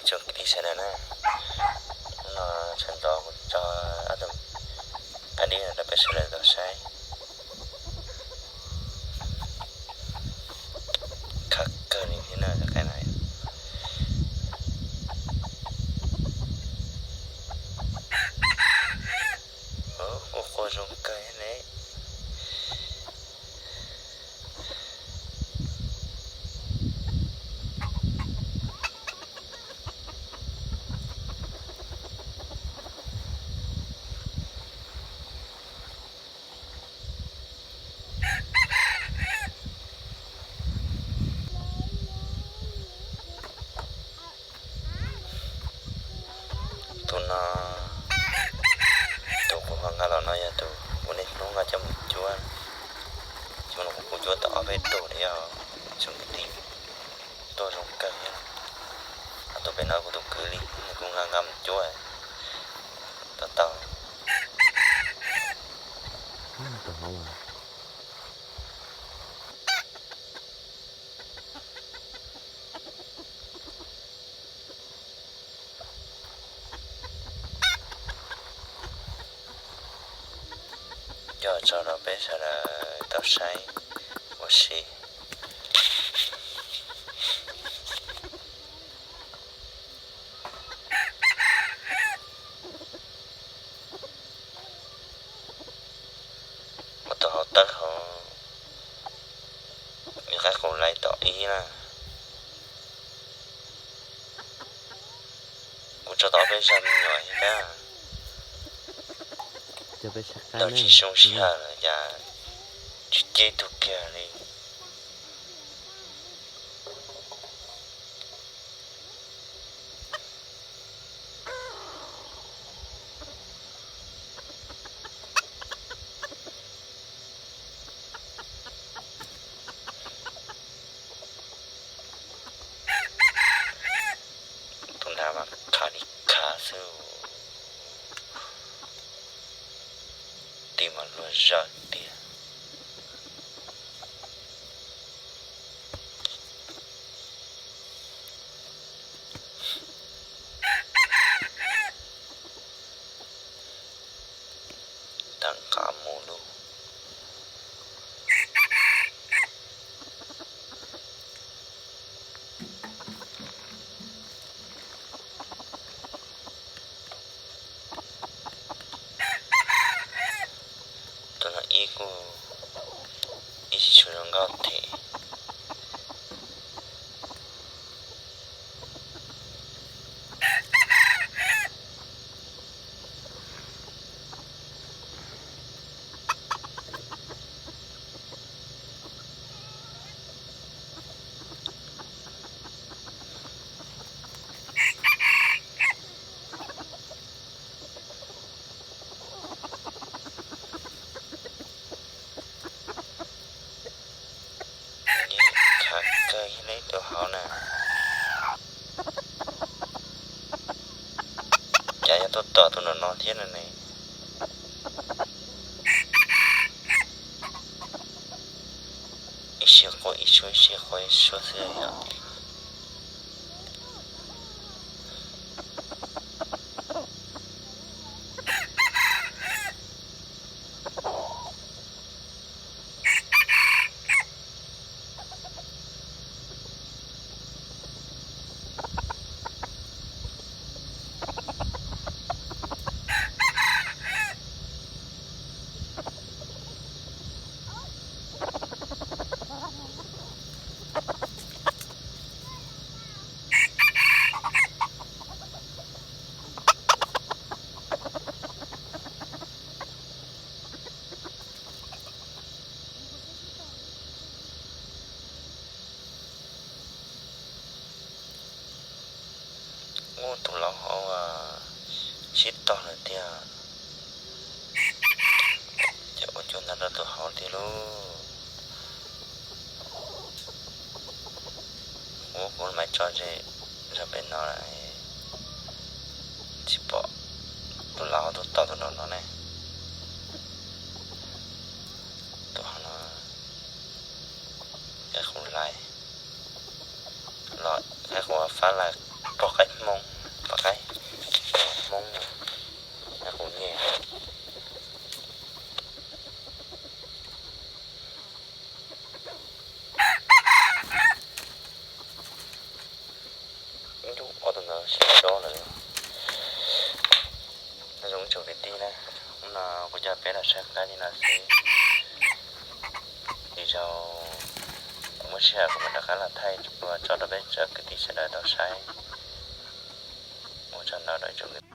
Tsoom kwv tij sawv daws na, hnub no sawv ntxov kuv tso ob tug qab dib no rau peb sawv daws tau saib. Khav kawg li thiab na, qaib na. Ua qua zoo kawg thiab ne. Tus no, tus kuv ho nqa los no yog tus kuv niaj hnub nqa coj mus cuab. Cov no kuv cuab tau ob peb tug li os, tsoom kwv tij, tuaj zoo kawg thiab. Ho tus pem no kuv tus kwv li, nws kuj nqa nqa mus cuab tau tau. Coj tso rau peb sawv daws tau saib ua si. Ua tus hauv tawb hauv, nws qaib qus lais tom ib na. Kuv tso tau peb zaj me nyuam thiab na. Tau tsis zoo sij hawm lawm cas tsis ceb tug kiag li. Tus nrad mas khav li khav xwb. Tis mas luag zawm tiag. Tawm nqa mus lauj. Tus no ib kuj ib tsis tshua zoo nkauj thiab. Khav kawg thiab ne tus hauv na. Cas yuav tuaj tom tus no no thiab no ne. Ib sij quaj ib suab, ib sij quaj ib suab xwb yom. Ub, tus laus hauv sib tog lawm tiag. Ces ua cuag ntag rau tus hauv tiag lauj. Ub, kuv mam tso ze zog pem no lawm. Tsis pom tus laus hauv tuaj tom tus no no ne. Tus hauv no qaib qus lais, los qaib qus fab lais pog qaib hmoob. Sib dob lawm. Nyob zoo ib tsoom kwv tij na, hnub no kuv coj peb los saib qaib li no xwb. Lwm zaus kuv muaj sij hawm kuv mam rov qab los thaij ua tso rau peb tsoom kwv tij sawv daws tau saib. Ua tsaug ntau rau ib tsoom kwv tij.